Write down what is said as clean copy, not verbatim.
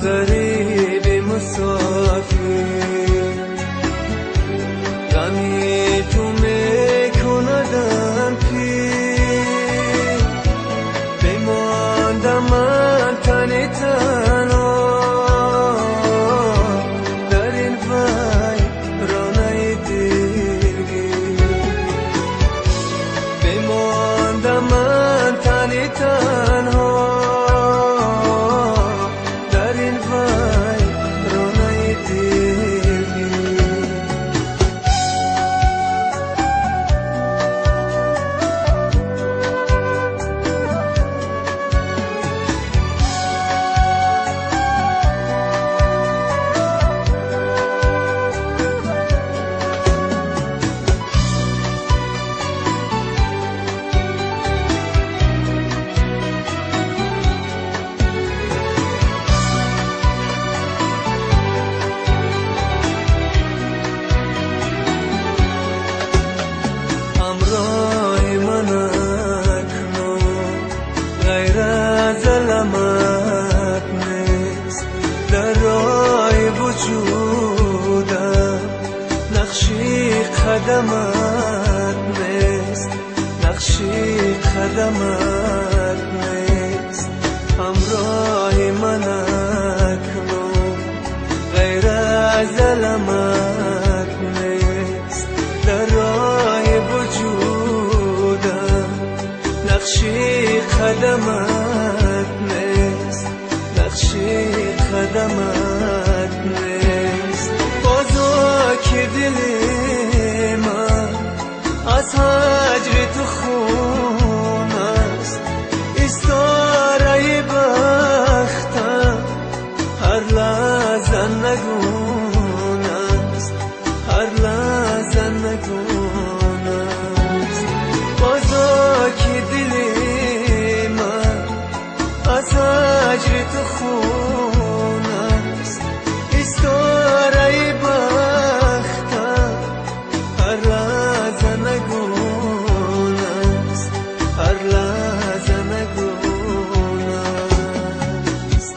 غریب مسافر غمی تو میکندم پیر بماندم من تن تنها در این ویرانه دلگیر بماندم من تن تنها در این ویرانه دلگیر. همراه من اکنون غیر از المت نیست در راه وجودم نقشی قدمت نیست نقشی قدمت نیست. همراه من اکنون غیر از المت نیست در راه وجودم نقشی قدمت نیست نقشی قدمت نیست. بازو که دل من از هجر تو خون است استاره بختم هر لحظه نگون است هر لحظه نگون است. بازو که دل من از هجر تو خون است استاره بختم هر لحظه نگون است هر لحظه نگون است.